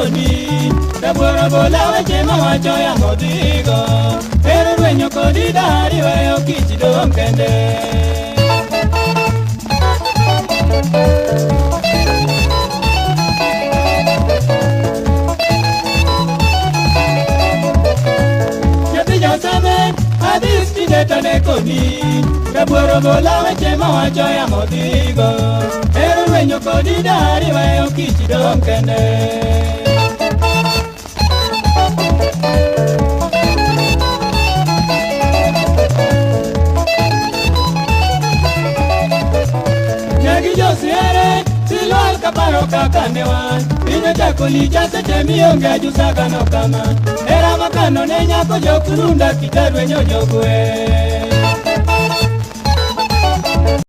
koni Rabuoro bola weche mawacho yamo dhigo Ero rwenyo kodi dari weyo kich dong' kende. Nyathi joseme adhis tinde to ne koni Rabuoro bola weche mawacho yamo dhigo Ero rwenyo kodi dari weyo kich dong' kende. Negi josiere silwal kaparo kaka ne wan Piny ochako licha seche mionge ajusaga no kama Hera makano ne nyako jok runda kita rwenyo jogwe.